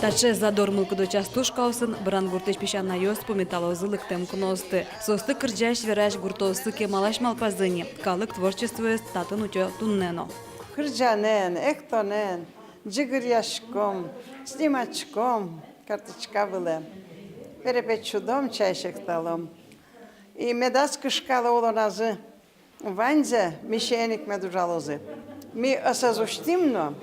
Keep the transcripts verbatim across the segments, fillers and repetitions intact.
Таӵе задор мылкыдо частушкаосын Брангуртысь песянайёс пумиталозы лыктэм куноосты. Соосты кырӟась-верась гуртооссы кемалась малпазы ини, калык творчествоез татын утё туннэ но. Кырӟанэн, эктонэн, ӟыгыръяськом, сниматьськом карточка вылэ. Перепеч сюдом, чай секталом. И медаз кышкало улоназы. Ваньзэ ми сиён ик мед ужалозы. Ми ӧсэз усьтӥм но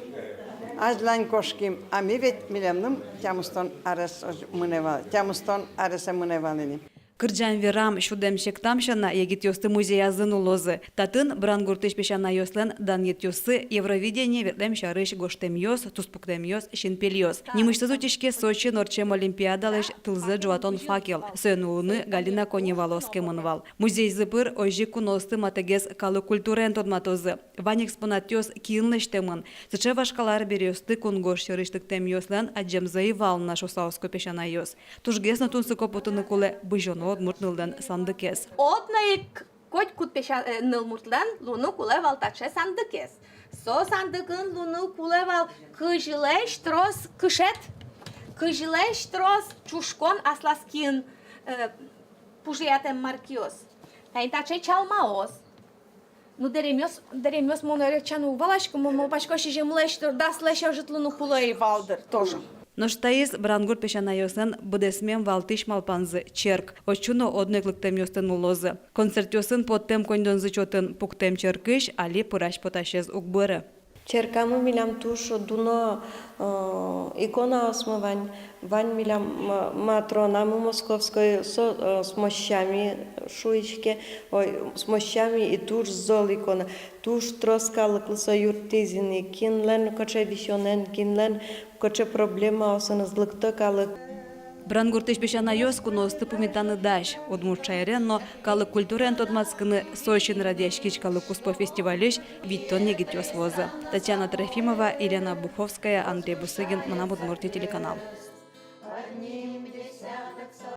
азьлань кошким, а ми ведь милемлы тямыстон арес мынэ вал, тямыстон аресэ мынэ вал ини. Кырӟам-верам, сюдэм-сектам сяна егитъёсты музеязы нуллозы. Татын Брангуртысь песянайёслэн данъетъёссы, Евровидение ветлэм сярысь гожтэмъёс, туспуктэмъёс, синпельёс. Нимысьтыз утиське Сочиын ортчем олимпиадалэсь тылзэ ӝуатон факел. Сое нуллыны Галина Конева оскемын вал. Музейзы пыр озьы ик куноосты матэгес калык культураен тодматозы. Вань экспонатъёс киын лэсьтэмын. Сыӵе вашкала арбериосты кунгож сьӧрысь лыктэмъёслэн адӟемзы ӧй вал на, шуса оско песянайёс. Тужгес но тунсыко потыны кулэ бызёно удмурт ныллэн сандыкез. Одно ик котькуд песя-, э, нылмуртлэн луыны кулэ вал таӵе сандыкез. Со сандыкын луыны кулэ вал кызьлэсь трос кышет, кызьлэсь трос чушкон аслаз киын, э, пужыятэм маркиос. Тани таӵе чалмаос. Ну, дэремъёс, дэремъёс мон ӧрчан уг валаськы, мон малпасько, сизьымлэсь, даслэсь ӧжыт луыны кулэ ӧй вал, дыр, тоже. Нош таиз Брангурт песянайёслэн быдэсмем валтӥсь малпанзы — черк. Отчы но одно ик лыктэмъёсты нуллозы. Концертъёсын поттэм коньдонзы чотын пуктэм черкысь али пырась-потасез уг быры. Черкамы милям туж дуно, э, иконаосмы вань, вань милям ма-, Матронамы Московской, со, э, смосьчами шуиське, ой, смосьчами и туж зол икона, туж трос калыклы со юрттӥз ини, кинлэн кыӵе висёнэн, кинлэн кыӵе проблемаосыныз лыкто калык. Брангуртысь песянайёс куноосты пумитаны дась. Удмурт шаерен но калык культураен тодматскыны Сочиын радъяськись калыккуспо фестивальысь витьтон егитъёс вуозы. Татьяна Трофимова, Елена Буховская, Андрей Бусыгин, «Мынам Удмуртие» телеканал.